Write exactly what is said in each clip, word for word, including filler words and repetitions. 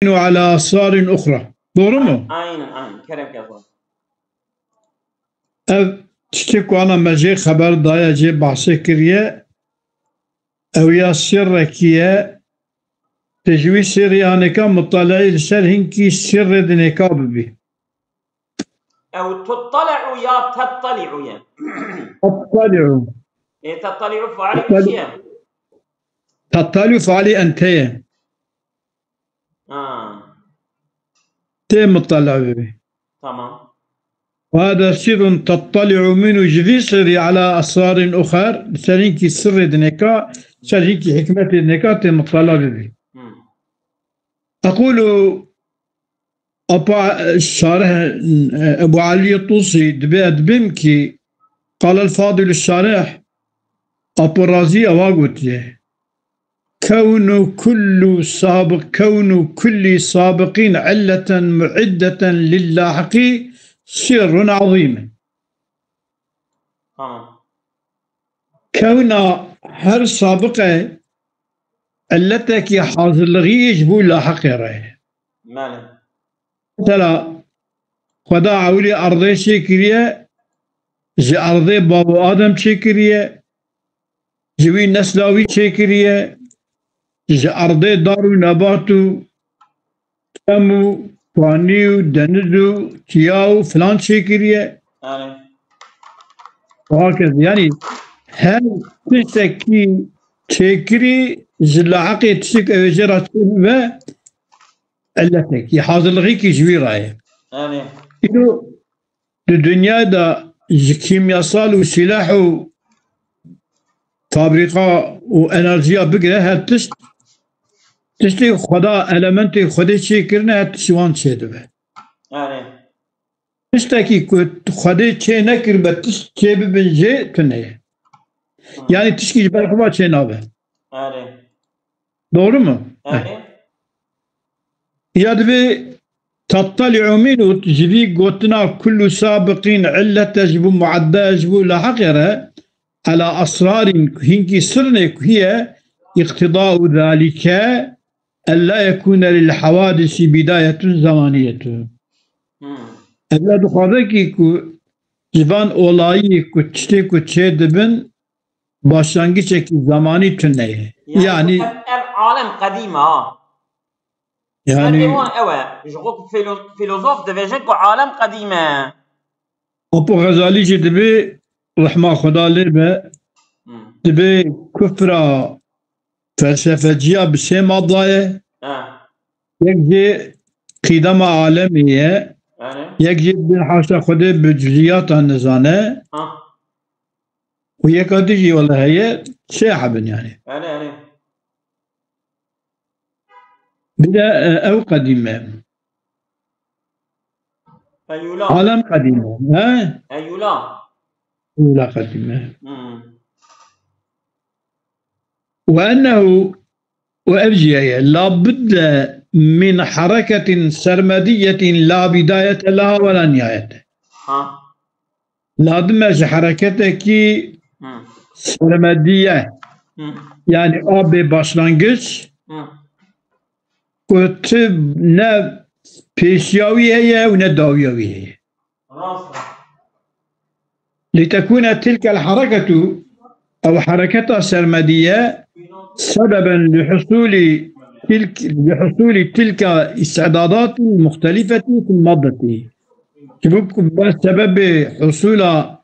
ala asrarin uxra. Doğru mu? Aynen, aynen. Kerem Kezban. Ev tiştê ku ana me jê xeber daye, jê bahsê kiriye, ew ya sirrekî ye. Te ji wî sirrî anêka mutaleyê li ser hinkî sirrê dinêka bibî. Ew tuttali'u ya tettali'u ye? Tettali'u. E, tettali'u faali çi ye? Tettali'u faali ente ye. Ha. Tê mutala bibî. Tamam. Hada sirrun tettali'u minhu, ji vî sirrî ala asrarin uxar, li ser hinkî sirrê dinêka, ser hinkî hikmetê dinêka tê mutala bibî. Hmm. Equlu Apa, e, Şarih, e, Ebu Elî Tûsî dibê ez dibêm kî, qal el Fadil Şarih, Apo Razî ewa gotiye. Kewnu kullu sabiq, kewnu kulli sabiqîn illeten muiddeten lil lahiqî sirrun azîm. Tamam. Kewna her sabiqe illetekî hazirlixî ji bo lahiqê re ye. Belê. Mesela, Xweda ewilî erdê çêkiriye, ji erdê bavo Adem çêkiriye, ji wî nesla wî çêkiriye, ji erdê dar û nebat û çem û panî û deniz û çiya û filan çêkiriye. Erê. Û hakez, yanî her tiştekî çêkirî ji lahiqê tiştek ew ê jê re çêbibe, illetekî, hazirlixîkî ji wî re ye. Erê. Îro di dinyayê de ji kîmyasal û sîlah û fabrîka û enerjiya bigire her tişt, tiştê Xweda, elementê Xwedê çêkirine, her tişt ji wan çêdibe. Erê. Tiştekî ku Xwedê çê nekiribe, tişt çêbibin jê tune ye. Hı. Yanî tişkî ji ber xwe çê nabe. Erê. Doğru mu? Erê. Ya divê tattali'u minhu, ji vî gotina kullu sabiqîn illete ji bo muadde, ji bo lahiqê re, ala asrarîn, hinkî sirnê ku hiye, iqtida'u zalike, ella yekûne lil hawadisi bidayetun zamaniyetun. Hmm. Ev ya dixwaze kî ku ji van olayî ku tiştê ku çê dibin, başlangîçekî zamanî tune ye. Yani, yani ev, ev alem qedîm e ha. Yanî, her êwan ew e. Ji xwe ku filo-, filozof dibêjin ku alem qedîm e. Apo Xezalî jî dibê, rehma Xweda lê be, Hmm. dibê kufra felsefeciya bi sê madda ye. Ha. Yek jê qîdema alemê ye. Erê. Yek jê bi haşa Xwedê bi cuziyata nizane. Ha. Û yeka din jî wele heye, sê hebin yani. Erê, erê. Bir de, e, ew qedîm e. Eyûla. Alem qedîm e, he? Eyûla. Eyûla qedîm e. Hmm. Ve ennehu, û ev jî heye, la budde min hereketin sermediyetin la bidayete leha ve la nihayete. Ha. Lazim e ji hereketekî Hı. sermediye, Hı. yani a bê başlangîç, Hı. ku ti ne pêşiya wî heye û ne dawiya wî heye. Rast e. Litekûne tilkel hereketu, ew hereketa sermediye, sebeben li husûlî tilk-, li husûlî tilka îstidadatin muxtelîfetî fil maddetî. Ji bo ku be sebebê husûla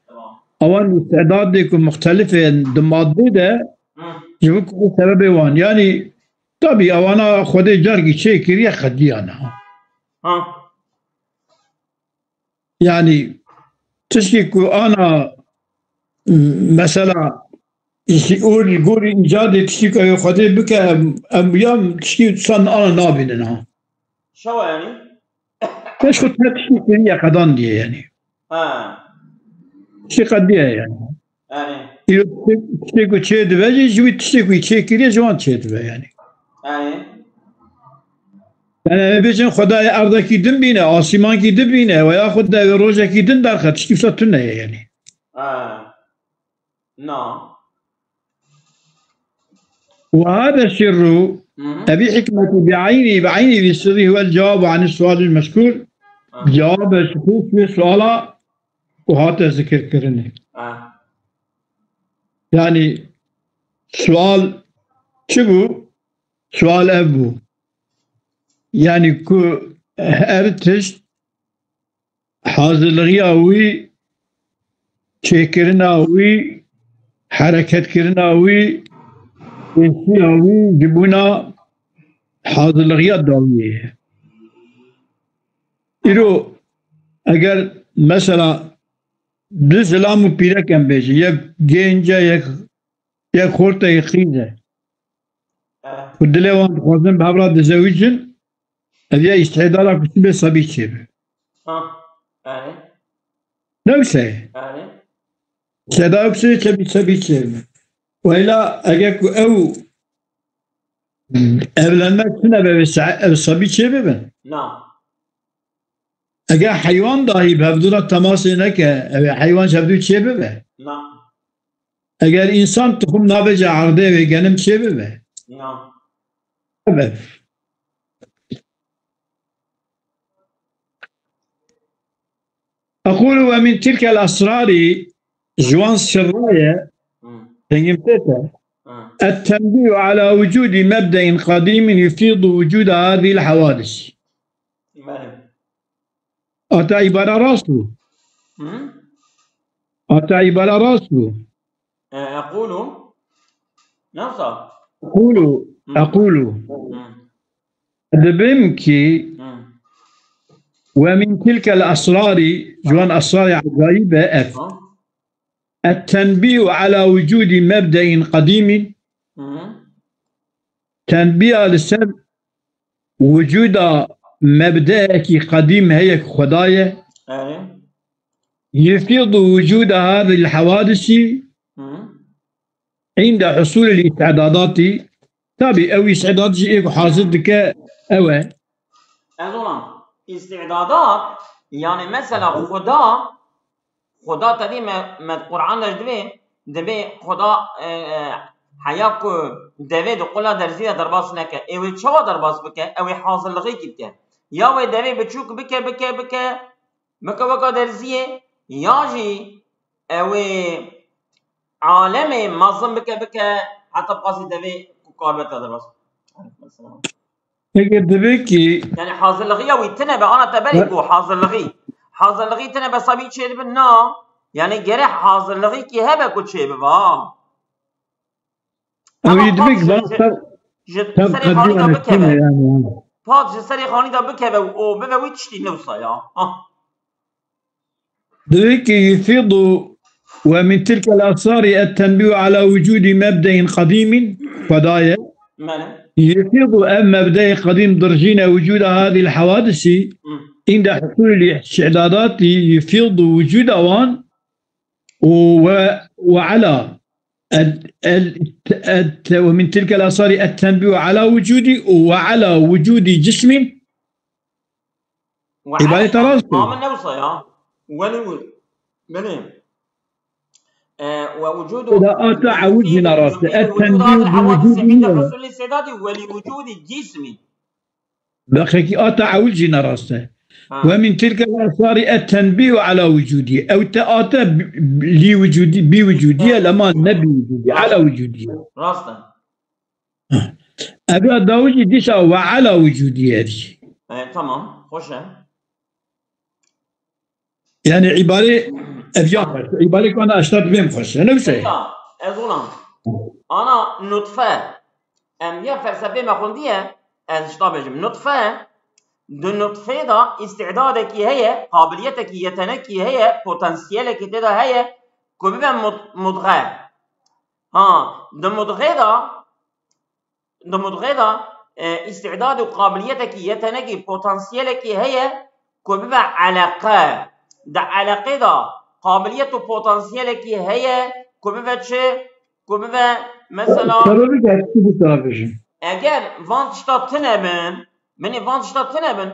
ewan îstidadê ku muxtelîf ên di maddê de, Hı. ji bo ku be sebebê wan. Yanî, tabî ewana Xwedê carkî çêkiriye qediyana. Ha. Yanî, tiştê ku ana, m-, mesela, ji or-, li gorî îcadê tiştê ku ew Xwedê bike, em, em ya tiştê san ana nabînin ha. Şewa yanî? Pêş xwe her tiştê kiriye qedan diye yanî. Ha. Tiştê qediye yanî. Erê. Îro tiştê, tiştê ku çê dibe jî, ji wî tiştê ku çê kiriye, ji wan çê dibe yanî. Erê. Yani, em bêjin Xwedayê erdekî din bîne, asîmankî din bîne, ve ya Xwedayê rojekî din derxe, tiştî wisa tune ye yani. Ha. Na. Ve hada sirru, Evî hikmetî bi eynî, bi eynî vî sirrî huwel cewabu anî sualil mezkûr. Cewab e ji xwe suala û hate zikirkirinê. Yanî sual çi bû? Sual ev bû. Yanî ku her tişt hazirligiya wî, çêkirina wî, hereketkirina wî, êşiya wî ji bona hazirligiya dawiyê ye. Îro eger mesela du zilam û pîrek em bêjin, yek gênc e, yek, yek xort e, yek qîz e. Ku dilê wan dixwazin bi hev re dizewicin, ev ya îstîdada ku çi bê sebî çêbe. Ha, yani. Ne wisa ye? Yani. Îstîdada ku çi sebî, sebî çêbe. Weyla eger ku ew evlenmek tune be, ev se-, ev sebî çêbibe. Na. Eger heywan dahî bi hevdû re temasê neke, ew ê heywan ji hevdû çêbibe. Na. Eger însan tuxum nabêje erdê, wê genim çêbibe. Na. Evet. Ekûlu ve min tilkel esrarî, ji wan sirra ye, Hmm. dengim tête. Hmm. Et-tenbîhu ala wucûdî mebdein qedîmin yufîdu wucûda hadîl hewâdis. Belê. Ata îbara rast bû. Hı? Ata îbara rast bû. E, ekûlu. Nasıl? Ekûlu, Hı. ekûlu. Hı. Dibim ki Hı. ve min tilkel esrarî, ji wan esrarê ecayîb e ev. Ha? Et-tenbîhu ala wucûdî mebdein qedîmin. Hı. Tenbîha li ser wucûda mebdeyekî qedîm heye ku Xweda ye. Evet. Yufîdu wucûda hadil hewâdisî Hı. inde husûlil îstîdadatî. Tabî ew îstîdad jî ê ku hazir dike ew e. Ez ona îstîdadat, yani mesela Xweda, Xweda tevî me, me Quran de ji divê, divê Xweda, e, e, heya ku devê di qula derzî de derbas neke. Ê wê çawa derbas bike? Ew ê hazirlixê kî bike. Ya wê devê biçûk bike, bike, bike, bike weka derziyê, ya jî ew ê alemê mezin bike, bike, heta qasî devê ku karbeta derbas. Peki divê ki Yani hazırlığı ya wî tine be, ana te berê Ve- ku hazırlığı. Hazırlığı tine be sabî çê dibin na. Yani gere hazırlığı ki hebe ku çê bibe ha. Ama Ew ê pat divê ki ji- bana ji- ser, ji ser serê xanî de bikeve. Yani. Pat ji serê xanî de bikeve û bibe wî tiştî ne wisa ya. Ha. Divê ki yufîdu ve min tilkel esrarî et-tenbîhu ala wucûdî mebdein qedîmin, Xweda ye. Belê. Yufîdu, ev mebdeyê qedîm dirjîne wucûda hadîl hewâdisî Hı. inde husûlî îstîdadatî yufîdu wucûda wan û ve, ve ala et, et, et, ve min tilkel esrarî et-tenbîhu ala wucûdî û ve ala wucûdî cismin. Îbareta rast e. Ma min ne wisa ya. Welî wu-, belê. E, ve wucudu Eda ata ewil jî ne rast e. Et-tenbîhu bi wucûdî ne. Husûlî îstîdadî welî wucûdî cismî. Deqekî ata ewil jî ne rast e. Ha. Ve min tilkel esrarî et-tenbîhu ala wucûdî. Ew te ate bi, bi, lî wucûdî, bî wucûdî ye, lema ne bî wucûdî. Ala wucûdî ye. Rast e. Ev ya dawî jî dîsa ve ala wicûdî ye jî. E, tamam, xweş e. Yani îbarê ev ya xweş. Îbarê kana eşta dibêm xweş. Ne wisa ye? Ya, ez ona. Ana nutfe. Em ya felsefê me xwindiye, ez ji te bêjim. Nutfe, di nutfê de îstîdadekî heye, qabiliyetekî, yetenekî heye, potansiyelekî tê de heye, ku bibe mud-, mudxe. Ha, di mudxê de, di mudxê de, e, îstîdad û qabiliyetekî, yetenekî, potansiyelekî heye ku bibe eleqe. Di eleqê de qabiliyet û potansiyelekî heye ku bibe çi? Ku bibe mesela Sebebê ki hepsi bu tarafı. Eger van tişta tune bin, binê van tişta tune bin,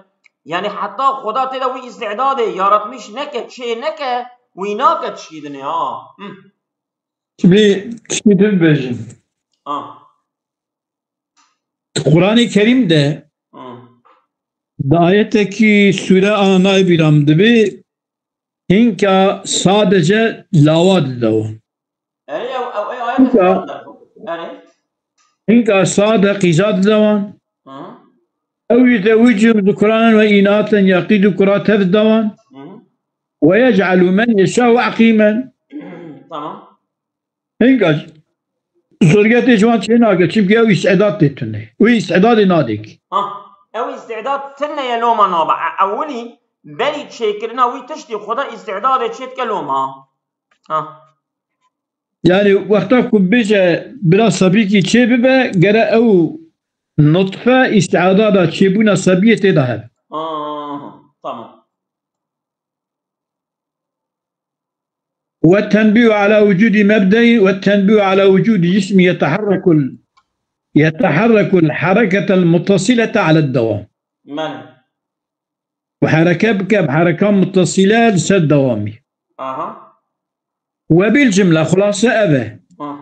yani heta Xweda tê de wî îstîdadê yaratmîş neke, çê neke, wî nake tiştî dinê ha. Hı. Bi tiştî din bêjin. Ah. Di Quranê Kerîm de, Hı. di ayetekî sûre ana nayê bîra min dibê, hinka sadece lawa dide wan. Erê, ew, ew, ew ayet Hinka, Erê. hinka sade qîza dide wan. Hı. Ew yüzewicum zukuranen ve inaten ya qîdu kura tev dide wan. Hı. Ve yec'alu men yeşâ'u akîmen. Tamam. Hinka zorgetê ji wan çê nake, çimkî ew îstîdat tê tune. Wî îstîdadê nadê kî. Ha, ew îstîdat tune ye loma nabe. E, ewilî berî çêkirina wî tiştî xwe de îstîdadê çê dike loma. Ha. Yani wexta ku bêje bira sebîkî çê bibe, gere ew nutfe îstîdada çêbûna sebiyê tê de hebe. Aha, tamam. والتنبيه على وجود مبدأ، والتنبيه على وجود جسم يتحرك ال-، يتحرك الحركة المتصلة على الدوام. Belê. Û hereke bike bi hereka mutasile li ser dewamî. Aha. وبالجملة، xulase ev e. Ha.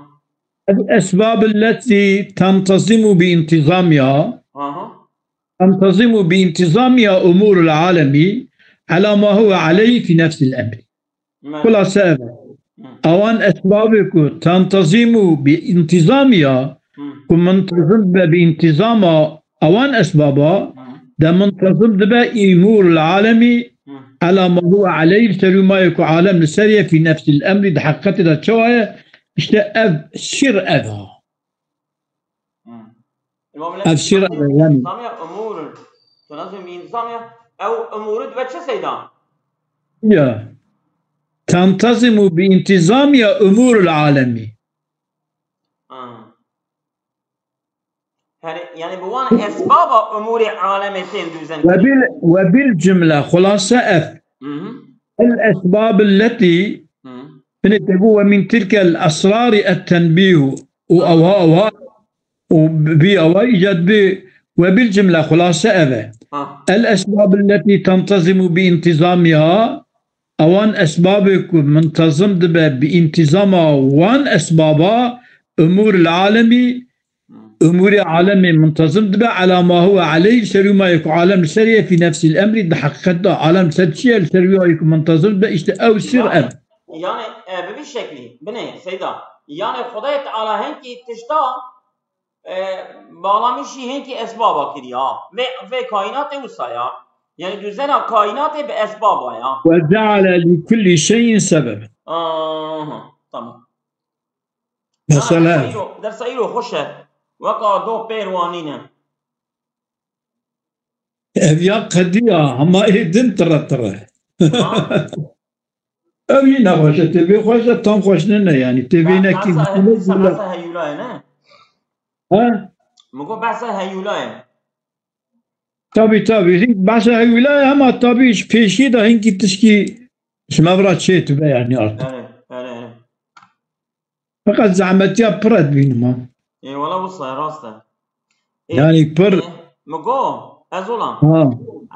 الأسباب التي تنتظم بانتظامها، Aha. تنتظم بانتظامها أمور العالم على ما هو عليه في نفس الأمر. Belê. Xulase ev e. Hı. Ewan esbabê ku tentezîm û bi întîzamiya Hı. ku muntezim be bi întîzama ewan esbaba Hı. de muntezim dibe îmûr alemî Hı. ela ma huwe aleyh, li ser wî mayê ku alem li ser ye fî nefsîl emrî, di heqîqetê de çawa ye? İşte ev sir ev ha. Hı. Ev sir ev e, yani. Nizamiya umûr. Tu nazim bi nizamiya. Ew umûr dibe çi seyda? Ya. Tentezimu bi intizamiya umûril alemî. Ha. Her, yani bi wan esbaba umûrê alemê tên dûzen. Ve bil, ve bil cümle, xulase ev. Hı hı. El esbab letî Hı. Binê te got, "Ve min tilkel esrarî et-tenbîhu." Û ewha, ewha, û bi ewha îcad bi, ve bil cimle, xulase ev e. Ha. El esbab letî tentezimu bi intizamiha, ewan esbabê ku muntezim dibe bi intizama wan esbaba, umûr alemî, Umûrê alemê muntezim dibe, ela ma huwe aleyh, li ser wî mayê ku alem li ser ye, fî nefsîl emrî, di heqîqet de alem li ser çi ye, li ser wî mayê ku muntezim dibe, îşte ew sir ev. Yani, e, bi vî şeklî, binê, Seyda. Yani, Xwedayê Teala hinkî tişta, e, bağlamışî hinkî esbaba kiriye. Vê, vê kaînatê wisa ya. Yani, duzena kaînatê bi esbaba ya. Ve ceale li kullî şeyin sebeben. Aha, tamam. Mesela. Dersa îro, dersa îro xweş e. Weka do pêr wanîne. Ev ya qediya, hema ê din tire tire. Ha. Ev yî nexweş e, tê vê xweş e, tam xweş nine yani. Tê vê Be-, nekî behsa he-, dîsa behsa heyûlayê ne? Ha? Min got behsa heyûlayê. Tabî, tabî. Hîn behsa heyûlayê, hema tabî ji pêşî de hinkî tişkî ji me vira çêdibe yani artık. Erê, erê, erê. Feqet zehmetiya pir e dibînim ha. Ê, wela wisa ye, rast e. Ê, Yani pir. Ê, min got, ez olam. Ha.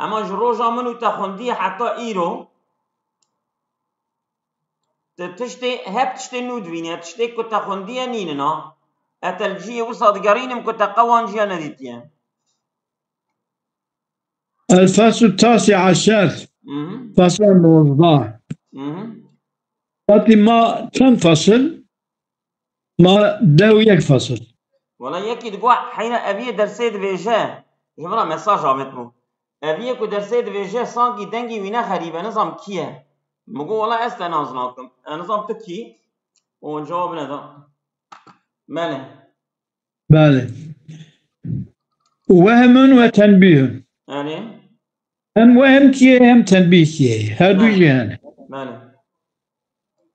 Ema ji roja min û te xwendiyê heta îro, tu tiştê, hep tiştê nû dibînî, tiştê ku te xwendiye nînin ha. Ez te li cihê wisa digerînim ku te qewan ciya nedîtiye. El-Faslu Tasi Aşer, Mhm. Fasla nozdeh. Mhm. Fatî ma çend fasil? Ma deh û yek fasil. Wala yekî digot, heyna eviyê dersê divêje. Ji min re mesaj avêt bû. Eviyê ku dersê divêje, sankî dengî wî ne xerîb e, nizam kî ye? Min got, wala ez te nas nakim. Ez nizam tu kî? Û cewab neda. Belê. Belê. Wehmun ve tenbîhun. Erê. Hem wehm kî ye, hem tenbîh kî ye. Her du Belê. jî hene. Belê.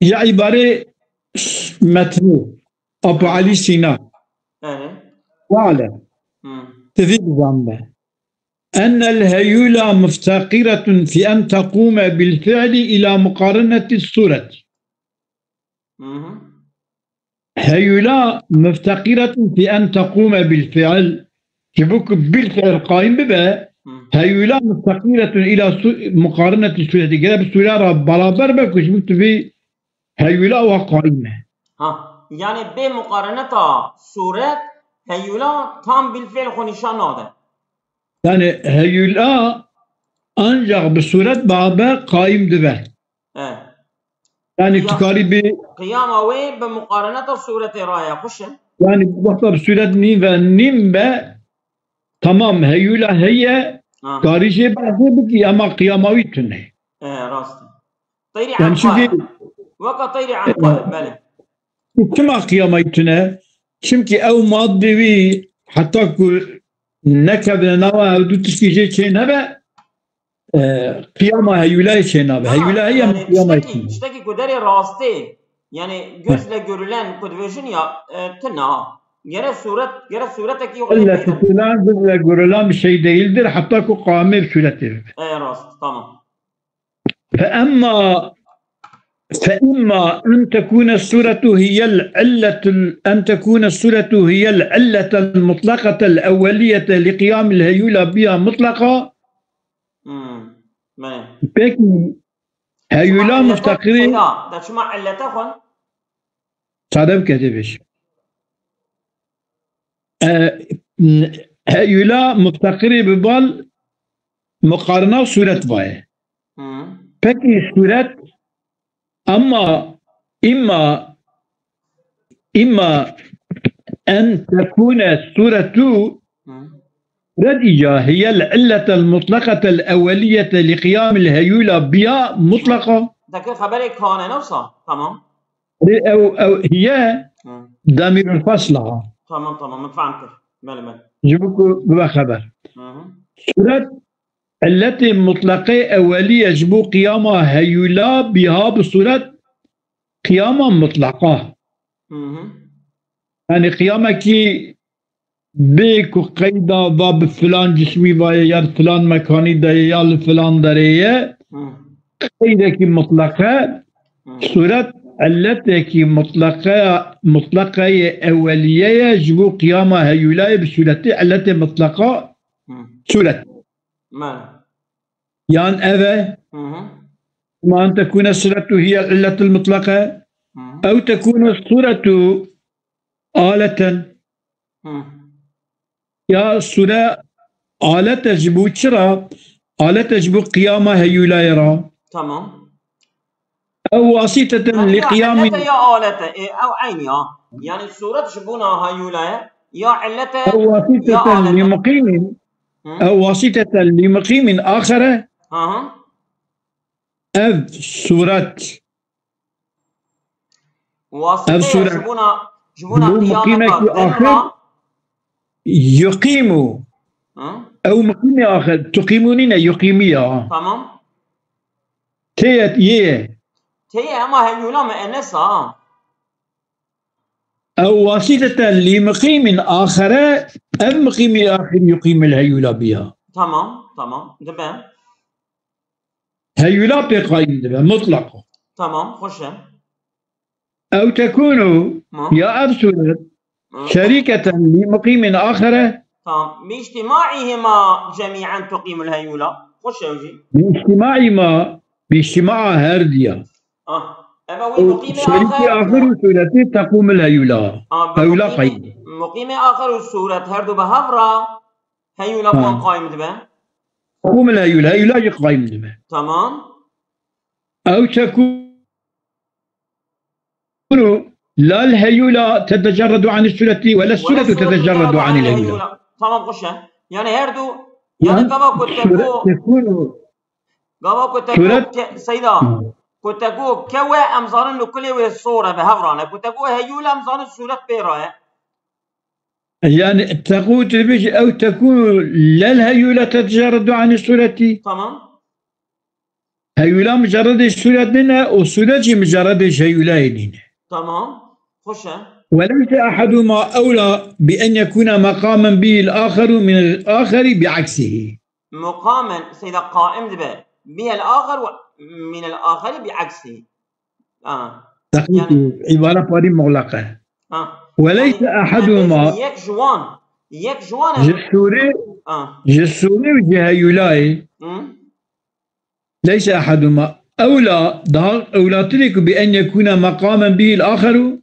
Ya îbarê metnî. Apo Elî Sîna. Erê. Wale. Hı. Tivî bizanbe. Ennel heyûla mufteqiretun fi en teqûme bil fi'li ila muqareneti suret. Hı hı. Heyûla mufteqiretun fi en teqûme bil fi'l. Ji bo ku bil fi'l qaîm bibe, Hı. heyûla mufteqiretun ila su-, muqareneti sureti. Gere bi sûre re beraber be ku ji bo tu vî heyûla wa qaîm e. Ha, yani bê muqareneta suret, Heyûla tam bilfêl xwe nîşan nade. Yani heyûla ancak bi suret babe qayîm dibe. E. Yani tu karî bi qiyama wê bi muqareneta suretê re ye, xweş e. Yani wexta bi suret nîn ve nîn be, tamam, heyûla heye, Ha. karî jê behsê bikî, ama qiyama wî tune. E, rast e. Teyrî Yani çünkü Weka teyrî anqae, belê. Çima qiyama wî tune? Çimkî ew madde wî heta ku nekevine nava ew du tiştî jê çê nebe, e, qiyama heyûlayê çê nabe. Ha, Heyûla heye yani qiyama tiştekî, tiştekî ku derê rastê, yani gözle görülen ku dibêjin ya, e, tune ha. Gere suret, gere suretekî yok. Elle tutulan gözle görülen bir şey değildir. Hatta ku qamê sureti. E, rast, tamam. فأما، فإما أن تكون الصورة هي العلة، أن تكون الصورة هي العلة المطلقة الأولية لقيام الهيولة بها مطلقة. Hmm. Peki, heyûla muftaqirî. Da çima illete xwe? Sade bike tê bêj. E, heyûla muftaqirî bi bal muqarina suret vaye. Hı. Peki suret, ama imma, imma en tekune suretu Hı. suret îca hiyel illetel mutleqetel eweliyete li qiyamil heyûla biya mutleqa. Deke xeberê kane newsa, tamam. Rê ew, ew hiye Hı. demîrul fasla. Tamam, tamam, min fehm kir. Belê, belê. Ji bo ku bibe xeber. Hı hı. Suret, illetê mutleqê ewelî ye ji bo qiyama heyûla bîha bi suret qiyama mutleqa. Hı hı. Yani qiyamekî bê ku qeyda va bi filan cismî va ye, ya li filan mekanî de ye, ya li filan derê ye, Hı. qeydekî mutlaqe, Hı. suret, illetekî mutlaqe, mutlaqeyê ewelîye ye, ji bo qiyama heyûlayê bi suretê illetê mutlaqa Hı. suret. Belê. Yan ev e, Hı hı. ma en tekune suretu hiye illetul mutlaqe, Hı hı. ew tekune suretu aleten. Hı. Ya sure alete ji bo çi re? Alete ji bo qiyama heyûlayê re. Tamam. Ew wasîteten Yani li ya qiyamî. illete ya alete. E, ew eynî ya. Yani suret ji bona heyûlayê ya illete Ew ya wasîteten li alete. muqîmîn. Hı. Ew wasîteten li muqîmîn axere. Hı hı. Ev suret Wasiteyê Ev sure ji bona, ji bona qiyameka din re yuqîmu. Hı? Ew muqîmê axir. Tuqîmu nîne, yuqîmî ya. Tamam. Tê ye, yê ye. Tê ye, ema heyûla muennes a. Ew wasîteten lî muqîmin axire, ev muqîmî axir yuqîmil heyûla biya. Tamam, tamam. Dibe. Heyûla pê qayîm dibe, mutlaq. Tamam, xweş e. Ew tekûnu, Ma? ya ev sûret, Ma? şerîketen lî muqîmin axire. Tamam. Bi îctîmaîhima cemî'en tuqîmul heyûla. Xweş e ew jî. Bi îctîmaî ma, bi îctîmaa her diya. Ah. Eva wî Ew muqîmê şerîkî axir. axir û sûretî teqûmul heyûla. Ah, bi Heyûla muqîmê, qayîm. muqîmê axir û sûret her du bi hev re. Heyûla Ha. bi wan qayîm dibe. Qûm el heyûl, heyûla jî qayîm dibe. Tamam. Ew tekûnu la el heyûla tetecerredu anî sureti we le Wele suretu suretu tetecerredu tetecerredu anî anî el heyûla. heyûla. Tamam, xweş e. Yani her du, Ya, yani gava ku sure-, tekû, tekûnu, gava ku tekû suret ke-, Seyda, Hı. ku tekû kewe em zanin li kulê wê sor e, bi hev re ne. Ku tekû heyûla em zanin suret pê re ye. Yani tekû tu dibêjî ew tekû lel heyûla tetecerredu anî sureti. Tamam. Heyûla mucerredê suret nîne û suret jî mucerredê heyûlayê nîne. Tamam. Xweş e. Ve leyse ehedûma ewla bi en yekûne meqamen bihil axeru minel axeri bi aksihî. Muqamen, seyda qaim dibe. Bihel axer ve minel axeri bi aksihî. Ha. Deqîq Yani û îbare parî muxleq e. Ha. Weleyse Yani, ehedûma yani yek ji wan, yek ji wan e. Ji sûrê, Ha. ji sûrê û ji heyûlayê. Hı? Leyse ehedûma. Ewla, daha ewlatirê ku bi en yekûne meqamen bihil axeru.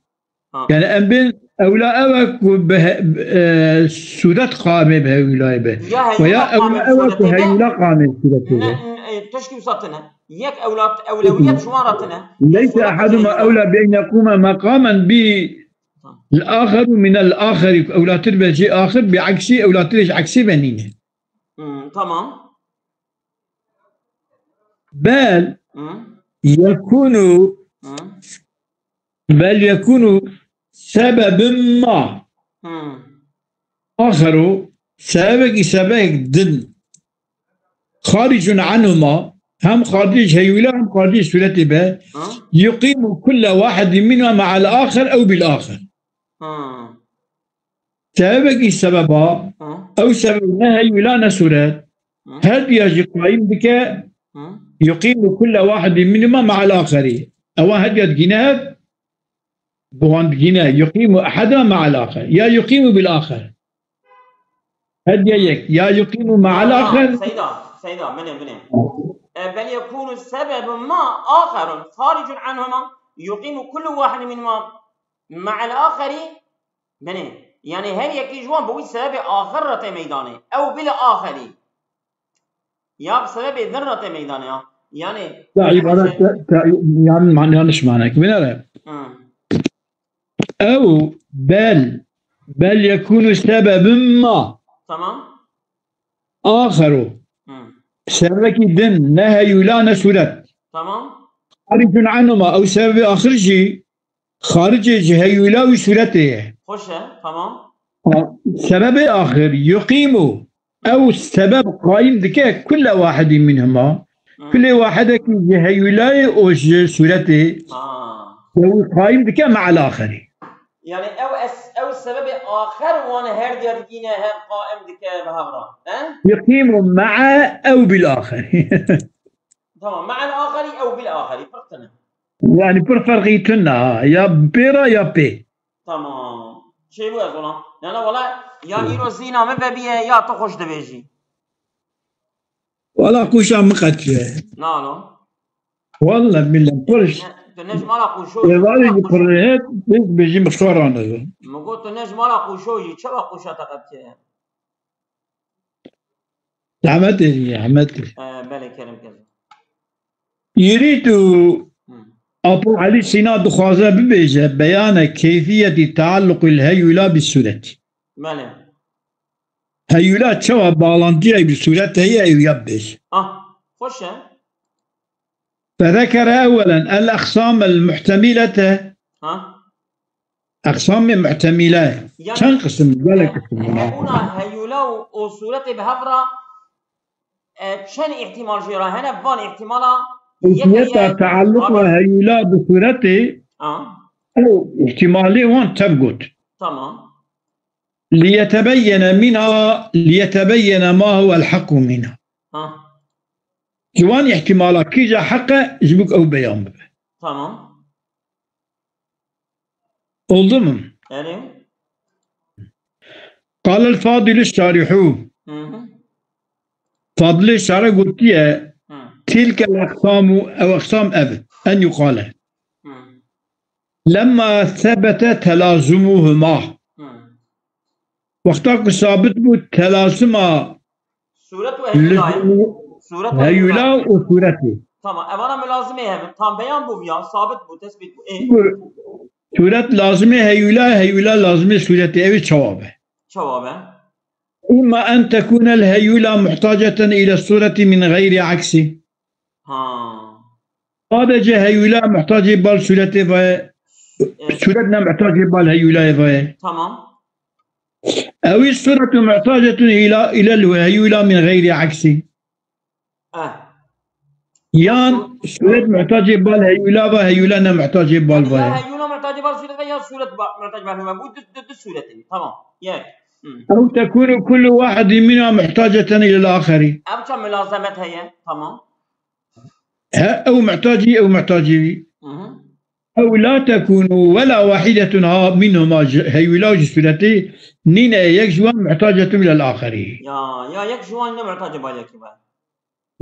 Ha. Yani em bên Ewla ew e ku bi he-, e, sûret qamê bi hewîlayê be. Ya Ve ya heyûla ewla qamê ew e ku sûretê be. Hewîla qamê sûretê Ne, be. e, tişkî wisa tine. Yek ewla, ewlewiyet ji wan re tine. Leyse Sûret ehaduma heyûla. Ewla bi en yekûme meqamen bi Tamam. l-axeru minel axeri. Ewlatir be jê axir bi eksî, ewlatir ji eksî be nîne. Hmm, tamam. Bel Hı. Yekûnu Hı. Bel yekûnu sebebin ma. Hı. Axero, sebebekî sebebek din. Xaricun anhuma, hem xaricê ji heyûla hem xaricê sûretê be. Hı. Yuqîmu kulle wahidin minhuma ma'al axer ew bil axer. Hı. Sebebekî sebeba, Hı. ew sebeb ne heyûla ne sûret. Hı. Her diya jî qayîm dike, Hı. Yuqîmu kulle wahidin minhuma ma'al axeri. Ewa her diya digîne hev, bi wan digîne. Yuqîmu ehaduma ma'al axer. Ya yuqîmu bil axer. Her diya yek. Ya yuqîmu ma'al axer. Seyda, Seyda, binê, binê. E, bel yekûnu sebebun ma axerun xaricun anhuma yuqîmu kullu wahidin minhuma ma'al axeri. Binê. Yani her yekî ji wan bi wî sebebê axir re tê meydanê. Ew bil axeri. Ya bi sebebê din re tê meydanê ya. Yani Ya îbaret te, te, yan, man, yanlış manek. Binere. Hı. Ew bel, bel yekûnu sebebin ma. Tamam. Axeru. Hı. Sebebekî din ne heyûla ne sûret. Tamam. Xaricun anhuma, ew sebebê axir jî xaricê ji heyûla û sûretê ye. Xweş e, tamam. Sebebê axir, yuqîmu, ew sebeb qayîm dike kulle wahidî minhuma, Hı. Kulê wahidekî ji heyûlayê û ji sûretê Ha. Ew qayîm dike me'al axerî. Yani ew es-, ew sebebê axer wan her diya digîne hev qaim dike bi hev re. He? Yuqîmu me'a ew bil axerî. Tamam. Me'al axerî ew bil axerî. Pir tune. Yani pir ferqî tune ha. Ya pê re ya pê. Tamam. Çêbû ez olam. Nana wala ya Hı. Îro zîna min vebiye ya tu xweş dibêjî. Wala qûşa min qetiye. Nalo. Walla billah, pir. Tu ne, tu ne ji mala qûşo. Êvarê ji qurê het, biz bêjî min xwe ranezin. Min got tu ne ji mala qûşo yî, çawa qûşa te qetiye? Zehmet e, zehmet e. E, belê, kerem ker. Yirît û Hı. Apo Elî Sîna dixwaze bibêje beyane keyfiyetî tealluqil heyûla bi sûretî. Belê. Heyûla çawa bağlantiya bi sûret heye ew ya bibêje. Ah, xweş e. Fezekere ewelen el aqsam el muhtemilete. Ha? Aqsamê muhtemile. Yani, Çend qisim, gelek e, qisim buna. Hebûna heyûla û, û sûretê bi hev re, e, çend îhtimal jê re hene, van îhtimala yek Keyfiyeta heye. Tealluqa Abi. Heyûla bi sûretê, Ha. Ew îhtimalê wan tev got. Tamam. Liyetebeyyene minha, liyetebeyyene ma huwel haqqu minha. Ha. Ji wan îhtimala kîja heq e, ji bo ku ew beyan bibe. Tamam. Oldu mu? Yani? Qal el Fadil Şarihu. Hı hı. Fadilê Şarih gotiye, Hı. Tilkel aqsamu, ew aqsam ev, en yuqale. Hı. Lemma sebete telazumuhuma. Hı. Wexta ku sabit bû telazima Sûret û heyûla ye. Lüzumu Sûret û heyûla heyûla ye. Û sûretê. Tamam. Evana mülazimê hevin. Tam beyan bû ya. Sabit bû, tesbît bû. Ê. Sûret lazimê heyûla, heyûla lazimê sûretê. Ew ê çawa be? Çawa be? İmma en tekûnel heyûla muhtaceten ile sûretî min gayri aksi. Ha. Sadece heyûla muhtacê bal sûretê ve, Evet. Sûret ne muhtacê bal heyûlayê ve. Tamam. Ew ê sûretu muhtacetun ila, ilel heyûla min gayri aksi. Eh. Yan sûret muhtacê bal heyûla ve, heyûla ne muhtacê bal ve. Ya heyûla muhtacê bal sûret ve ya sûret ba-, muhtacê bal heyûla. Bu du, du, du sûret in. Tamam. Yek. Hı. Ew tekûnu kullu wahidin minha muhtaceten ilel axeri. Ev çend mülazemet heye. Tamam. He, ew muhtacî, ew muhtacî. Hı hı. Ew la tekûnu wela wahidetun ha minhuma ji heyûla û ji sûretê nîne yek ji wan muhtacetun ilel axeri. Ya, ya yek ji wan ne muhtacê bal yekî be.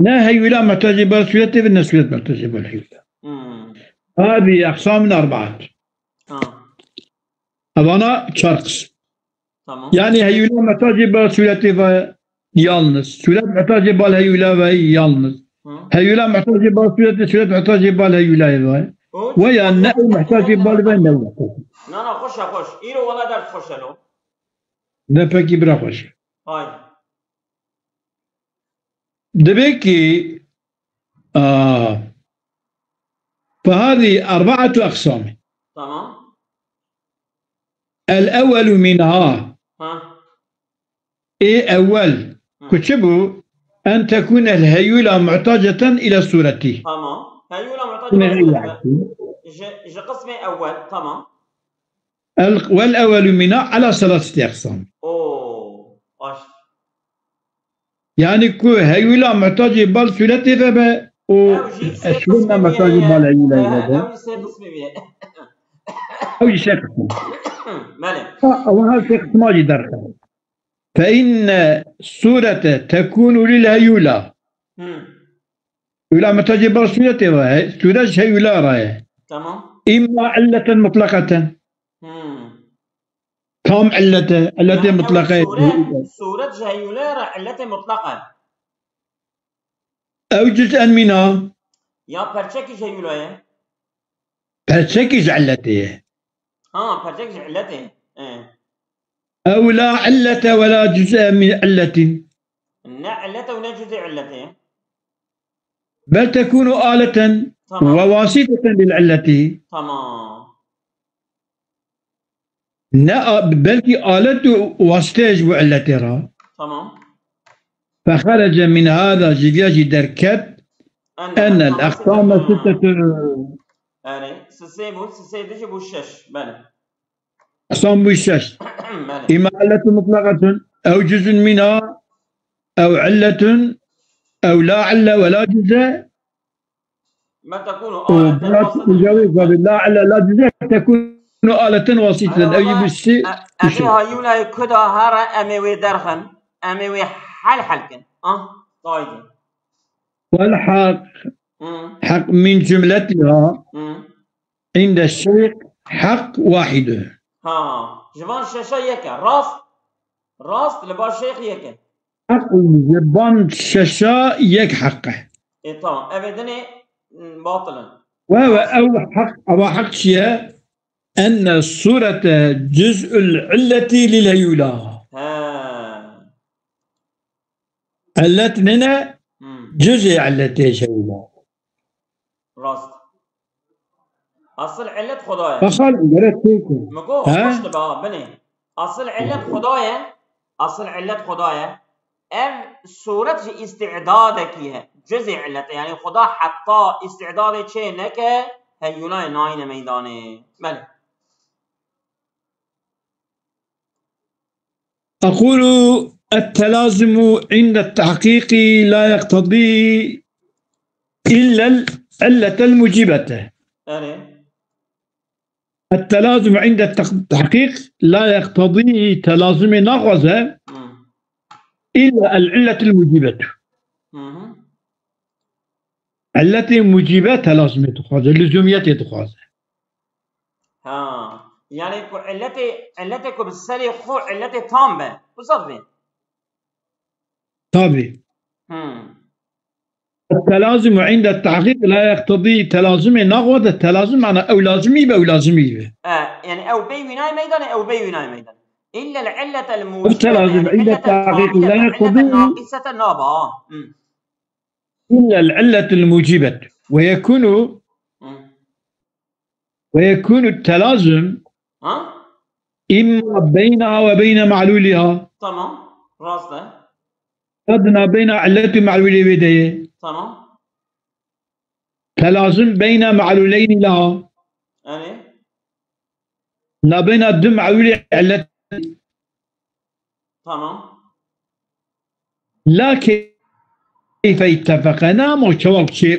Ne heyûla muhtacê bal sûretê be, ne sûret muhtacê bal heyûla. Hmm. Hadi aqsamun erbaat. Ha. Evana çar qism. Tamam. Yani heyula muhtacê ba sûretê ve yalnız. Sûret muhtacê ba heyula ve yalnız. Hı. Heyula muhtacê ba sûretê, sûret muhtacê ba heyula ve. O, Ve ya ne ew muhtacê ba ve ne ew muhtacê. Na, na, xweş e, xweş. Îro wala ders xweş e lo. Ne pekî bira xweş. Hay. Dibê ki, a, فهذه أربعة أقسام. Tamam. الأول منها. Ha. Ê ewel. Hı. Ku çi bû? أن تكون الهيولة محتاجة إلى الصورة. Tamam. Heyula muhtacê ba sûretê. Ji, ji qismê ewel. Tamam. والأول منها على ثلاثة أقسام. Oo, baş. Yani ku heyula muhtacê ba sûretê ve be û Ew jî sê eşwin qismê muhtacê bîye. Ba heyula ve be. Ew jî sê qismê bîye. Ew jî sê qismê. Belê. Ha, ew her sê qisma jî derxe. فإن الصورة تكون للهيولة. Hı. Heyula muhtacê ba sûretê ve, he, sûret ji heyula re ye. Tamam. إما علة مطلقة. Hı. Tam illete, illetê mutlaqe. Sûret, sûret ji heyule re illetê mutlaq e. Ew cüz'en mina. Ya perçekî ji heyule ye. Perçekî ji illetê ye. Ha, perçekî ji illetê ye. E. Ew la illete ve la cüz'e min illetin. Ne illete û ne cüz'e illetê ye. بل تكون آلة Tamam. وواسطة للعلة. Tamam. Ne a-, belkî alet û wasiteyê ji bo illetê re. Tamam. فخرج من هذا, ji viya jî derket, أن الأقسام ستة. Erê, sisê bû, sisê dijî bû şeş. Belê. Eqsam bû şeş. Belê. إما علة مطلقة أو جزء منها أو علة أو لا علة ولا جزء. ما تكون û آلة واسطة. Û لا علة لا جزء تكون آلة واسطة. Ew jî bû sê û şeş. Em ê hayûlayê ku da here, em ê wê derxin, em ê wê hel hel kin. Ah, haydi. والحق Hı. حق من جملتها Hı. عند الشيخ حق واحد. Ha, ji van şeşa yek e. Rast, rast li ba şêx yek e. Heq ji van şeşa yek heq e. E, tamam. Ev ê dinê, m, batil in. We, we, ew heq, ewa heq çi ye? Enne surete cüz'ül illeti lil heyula. He. Illet nene? Hmm. Cüz'ê illetê heyula. Rast. Asıl illet Xuda ye. Bexal gerek têkû. Min got, he? Xweş dibe, ha, binê. Asıl illet Xuda ye. Asıl illet Xuda ye. Ev suret ji îstidadekî ye. Cüz'ê illet e. Yani Xuda heta îstidadê çê neke, heyûlayê nayîne meydanê. Belê. أقول التلازم عند التحقيق لا يقتضي إلا العلة الموجبة. Erê. التلازم عند التق-، التحقيق لا يقتضي, telazimê naxwaze, Hmm. إلا العلة الموجبة. Hı hı. Illetê mucîbe telazimê dixwaze, lizûmiyetê dixwaze. Ha. Yani ku illetê, illetê ku bi serê xwe illetê tam be. Wisa divê. Tabii. Hmm. التلازم عند التحقيق لا يقتضي, telazimê naxwaze, telazim mana ew lazimî be, ew lazimî be. E, yani ew bê wînayê meydanê, ew bê wînayê meydanê. إلا العلة الموجبة, التلازم عند التحقيق لا يقتضي العلة الناقصة naba. Hmm. إلا العلة الموجبة ويكون، Hı. ويكون التلازم Ha? إما بينها وبين معلولها. Tamam. Rast e. Qed nabeyna illet û me'lûlê wê de ye. Tamam. Telazim beyna me'lûleynî la. Erê. Nabeyna du me'lûlê illet. Tamam. La keyfe ittefeqe, ne ama çawa çê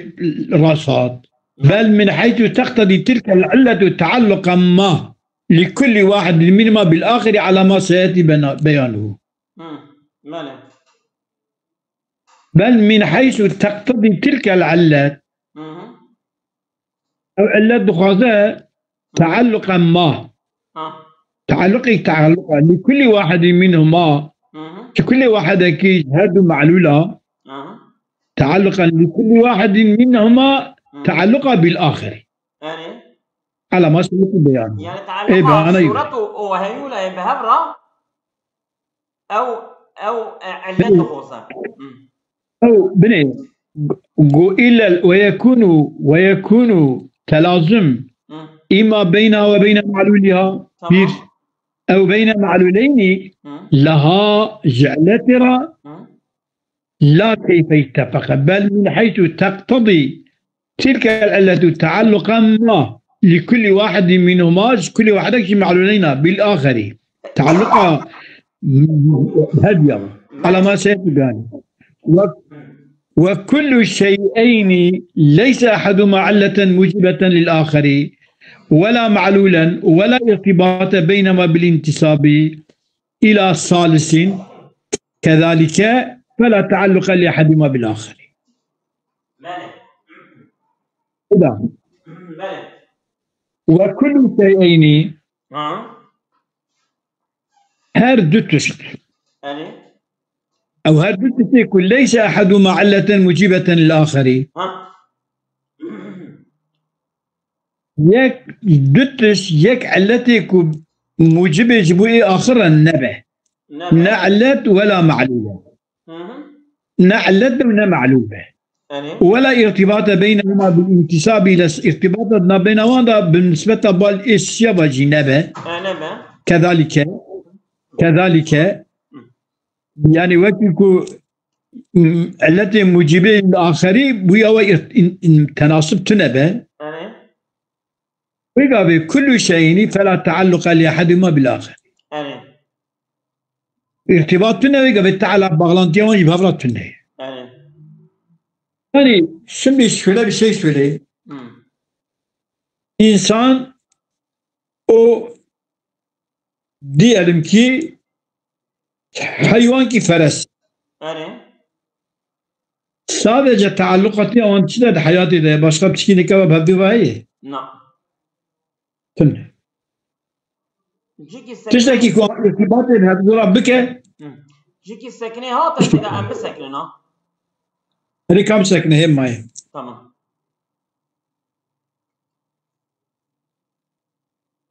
rast hat. Bel min heythu teqtedî tilkel illetu tealluqen ma li kulli wahidin minhuma bil axiri ala ma seyeti bena-, beyanuhu. Hı, belê. Bel min heythu teqtedî tilkel illet. Hı hı. Ew illet dixwaze tealluqen ma. Ha. Tealluqek tealluqa li kulli wahidin minhuma, Hı hı. Ji kulli wahidekî ji her du me'lûla, Hı hı. Tealluqan li kulli wahidin minhuma Hı. Tealluqa bil axiri. Yani, Ala ma sebekî beyan. Yani Ê, tealluqa beyana sûret û, û heyûleyê bi hev re ew, ew, e, illet Belê. dixwaze. Hı. Ew binê, go ilel ve yekûnû, ve yekûnû telazim Hı. îma beyna ve beyna me'lûliha. Tamam. Bir. Ew beyne me'lûleynî Hı. Leha ji illetê re Hı. la keyfe ittefeqe, bel min heythu teqtedî tilkel illetu tealluqen ma li kulli wahidin minhuma, ji kulli wahidek ji me'lûleyna bil axerî. Tealluqa hediya. Ala ma seyet yani. Ve, ve kullu şey'eyni leyse ahaduhuma illeten mucibeten lil axeri, ve la me'lûlen, ve la irtibate beynehuma bil intisabi ila salisin, kezalike, fela tealluqe li ahadihima bil axeri. Belê. Ila. Belê. Ve kullu şey'eyni, Ha. Her du tişt. Yani? Ew her du tiştê ku leyse ahaduhuma illeten mucibeten lil axeri. Ha. Yek, du tişt, yek illetê ku mucibê ji bo ê axir re nebe. Nebe. Ne illet we la me'lûl e. Hı hı. Ne illet be û ne me'lûl be. Yani? Wela irtibate beynehuma bil intisabi ile, irtibata nabeyna wan da bi nisbeta bal ê siyaba jî nebe. E, nebe. Kedalike. Kedalike. Hı. Yani wekî ku, m, illetê mucibê li axerî bûya we ir-, in, in, tenasib tune be. Yani? Wê gavê kullu şeyini fela tealluqa li ahadihima bil axer. Yani? Irtibat tune, wê gavê teala bağlantıya wan jî bi hev re tune. Yani? Yani şimdi şöyle bir şey söyleyeyim. Hı. İnsan o diyelim ki heywan ki feres. Yani? Sadece tealluqatî wan çi de di heyatê de başka tişkî nikeve bi hevdû ve heye? Na. Tune. Cikî sekine. Tiştekî ku irtibatê bi hevdû re bike. Hı. Cikî sekine ha te tê de em bisekine na. Herî kam sekine hê mayê. Tamam.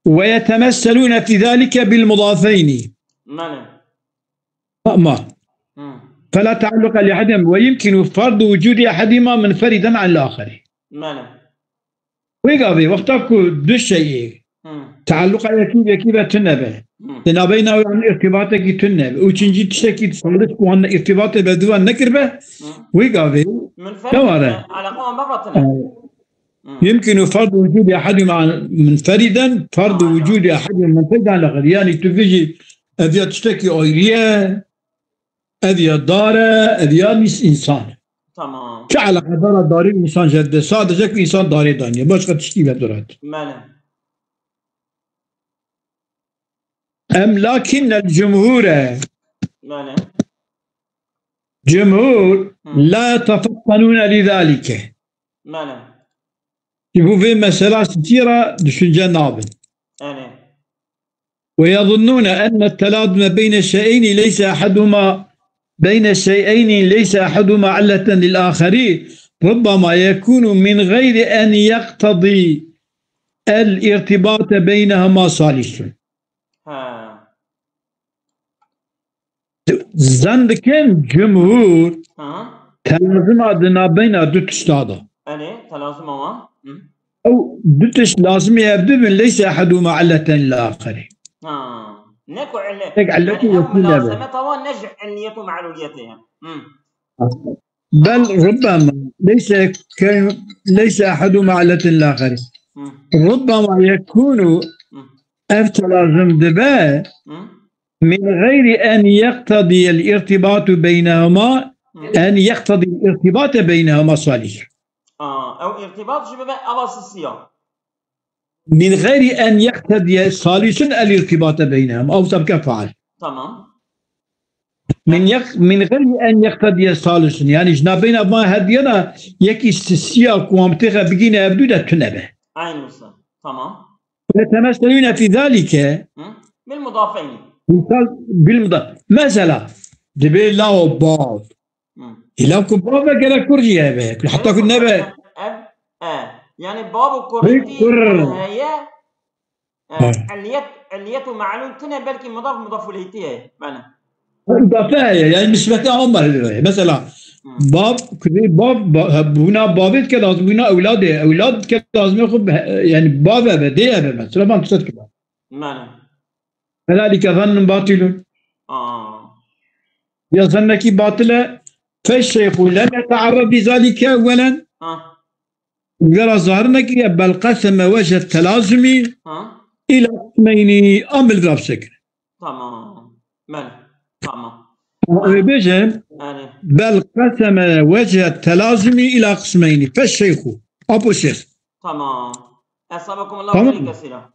Ve yetemesselûne fî zalike bil mudafeyni. Mane. Ama. Hı. Fela tealluqa li ahadihim ve yumkinu fardu vucudi ahadihima munferiden anil axeri. Mane. Wê gavê wexta ku du şeyê Hı. tealluqa yekî bi yekî ve tune be. Hı. Di navbeyna wan irtibatekî tune be. Û çincî tiştekî salis ku wan irtibatê bi hevdû ve nekiribe. Hı. Wê gavê Munferiden, ne ware? Yani, alaqa wan bi hev re tune. Hı. Yumkinu fardu vucudi ahadihima munferiden, fardu Aynen. vucudi ahadihima munferiden lexer. Yani tu bijî ev ya tiştekî ayrî ye, ev ya dar e, ev ya nîs-, însan e. Tamam. Çi eleqedara darî û însan ji hev de? Sadece ku însan darê daniye. Başka tiştî ve duret. Mele. Em lakinnel cumhure. Mele. Cumhur Hı. la yetefekkanûne li zalike. Mele. Ji bo vê mesela sitî re düşünce nabin. Yani. Ve yezunnûne enne telazime beyne şey'eyni leyse ahaduhuma, beyne şey'eyni leyse ahaduhuma illeten lil aheri, rubbama yekûnu min gayri en yektedî el irtibate beynehuma salisun. Ha. Zan dikin cumhur Hı. telazima di nabeyna du tişta de. Elê, telazima wan. Hı. Ew du tişt lazimî ev du bin, leyse ahaduhuma illeten lil axeri. Ha. Ne ku ille-, Tek illeti yani ev yekî nebe. Mulasemeta wan ne ji illiyet û me'luliyetê ye. Hı. Bel rubbema leyse ke-, leyse ahaduhuma illeten lil axeri. Hı. Rubbema yekûnu Hı. ev telazim dibe Hı. min gayri en yektediyel irtibatu beynehuma, Hı. en yektediyel irtibate beynehuma salih. Aa, ew irtibat ji bibe eva sisiya. Min gayri en yektediye salisun el irtibate beynehuma. Ew sebke faal. Tamam. Min yek-, min gayri en yektediye salisun. Yani ji nabeyna ma her diyana yekî sisiya ku em têxe bigîne ev du de tune be. Aynı wisa. Tamam. Ve yetemesselûne fî zalike, Hı? Bil mudafeyni. Misal bil muda. Mesela, dibê lawo bav. Îla ku bav e gerek kur jî hebe. Heta ku nebe. Ev, e. Yani bav û kurîtî kur heye. E, illiyet, illiyet û me'lûl tine belkî mudaf, mudaf ileyhî heye. Bele. Îdafe heye, yani nisbete ama heye. Mesela, bav, kuzê bav, ba, bûna bavê dike lazim, bûna ewladê, ewlad dike lazim, xwe, yani bav ebe, dê ebe, mesela, van tişt kira. Bele. Fezalike zannun batilun. Aa. Ya zannekî batil e, feşşeyxu lem yetearrad bi zalike ewwelen. Ha. Vera zahir nekiriye, bel qeseme wece telazumi Ha. ila qismeyni, amil vira bisekir. Tamam. Bele. Tamam. Ê bêjin, Yani. bel qeseme wece telazumi ila qismeyni. Feşşeyxu. Apo şêx. Tamam. Esabakum Allah Tamam. Xeyr kesira.